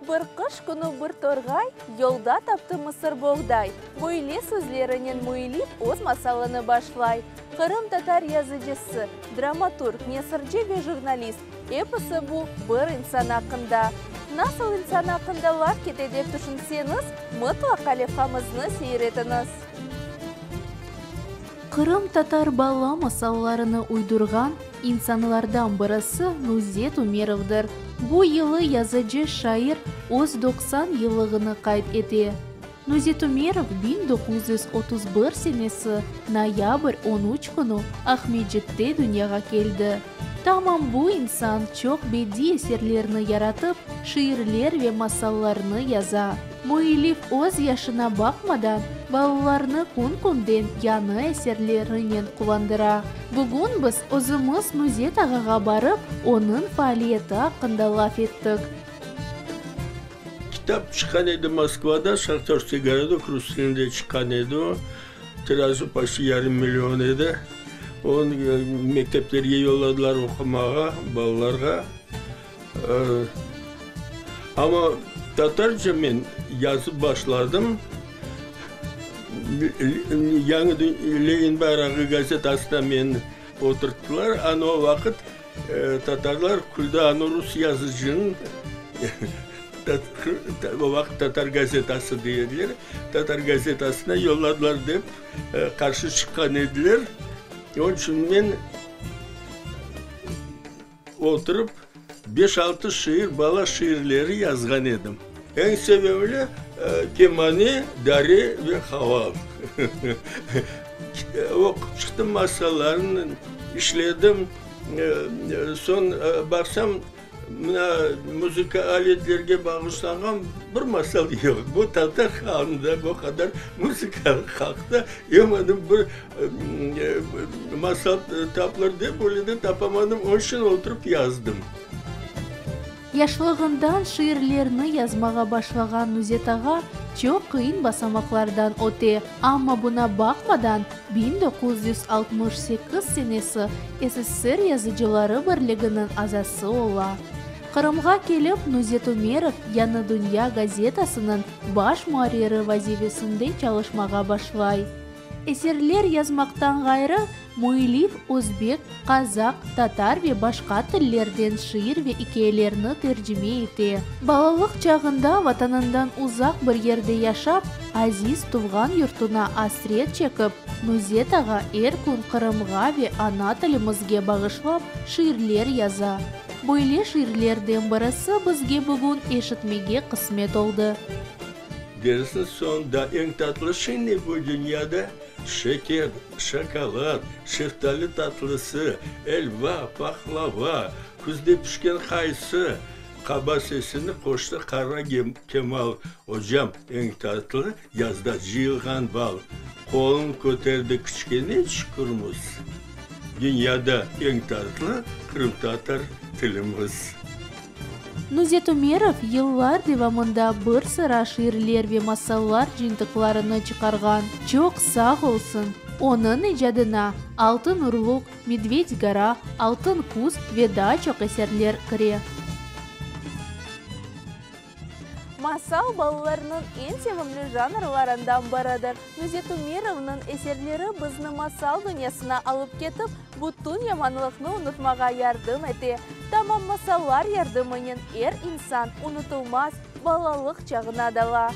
Bir qış künü bir torğay yolda taptı mısırboğday. Böyle sözlerinen müellif öz masalını başlay. Qırımtatar yazıcısı, dramaturg, nesirci ve jurnalist, episi bu bir insan aqqında. Nasıl insan aqqında laf kete dep tüşünseñiz, mıtlaqa levhamıznı seyir etiñiz. Qırımtatar bala masallarını uydurğan insanlardan birisi Nuzet Ümerovdır. Bu yılı yazıcı, şair öz 90 yıllığını qayd ete. Nuzet Ümerov 1931 senesi noyabr 13 künü Aqmescitte dünyağa keldi. Tamam bu insan çoq bediy eserlerni yaratıp, şiirler ve masallarnı yaza. Müellif öz yaşına baqmadan, balalarnı kün-künden yañı eserlerinen quvandıra. Bugün biz özümiz Nuzet ağağa barıp, onıñ faaliyeti aqqında laf ettik. Kitap çıqqan edi Moskvada, Şahterskiy gorodok rus tilinde çıqqan edi o. Tirajı poçti yarım million edi. Onı mekteplerge yolladılar oqumağa, balalarğa. Amma tatarca men yazıp başladım. Yañı Lenin bayrağı gazetasına meni oturttılar. Ana o vaqıt tatarlar küldi, ana rus yazıcınıñ, o vaqıt tatar gazetası dey ediler, tatar gazetasına yolladılar dep qarşı çıqqan ediler. Onıñ içün men Oturıp, beş-altı şiir, bala şiirleri yazğan edim. Eñ sevimli, Kemane, Dare ve Haval. Oqup çıqtım masallarını, işledim. Soñ baqsam, mına muzıka aletlerge bağışlanğan bir masal yoq. Bu tatar halqında bu qadar muzıka halqta emadım bir Masal tapılır dep, öyle de tapamadım, onıñ içün oturıp yazdım. Yaşlığından şiirlerni yazmağa başlağan Nuzet ağa çoq qıyın basamaqlardan öte, amma buña baqmadan, 1968 senesi SSR Yazıcıları birliginiñ azası ola. Qırımğa kelip, Nuzet Ümerov Yañı dünya gazetasınıñ baş muarriri vazifesinde çalışmağa başlay. Eserler yazmaqtan ğayrı, müellif özbek, qazaq, tatar ve başqa tillerden şiir ve ikâyelerni tercime ete. Balalıq çağında vatanından uzaq bir yerde yaşap, aziz tuvğan yurtuna asret çekip, Nuzet ağa er kün Qırımğa ve ana tilimizge bağışlap şiirler yaza. Böyle şiirlerden birisi bizge bugün eşitmege qısmet oldı. Dersiñ soñunda eñ tatlı şey ne bu dünyada? Şeker, şokolad, şeftali tatlısı, elva, paqlava, küzde pişken qaysı, qaba sesini qoştı Qara Kemal. Ocam, eñ tatlı yazda cıyılğan bal. Qolun köterdi kiçkene çukurımız. Dünyada eñ tatlı qırımtatar tilimiz. Nuzet Ümerov yıllar devamında bir sıra şiirler ve masallar cıyıntıqlarını çıqarğan. Çoq sağ olsun! Onıñ icadına Altın urluq, Medved gora, Altın küz ve daa çoq eserler kire. Masal balalarnıñ eñ sevimli janrlarından biridir. Nuzet Ümerovnıñ eserleri bizni masal dünyasına alıp ketip, bütün yamanlıqnı unutmağa yardım ete. Tamam masallar yardımınen er insan unutılmaz balalıq çağına dala.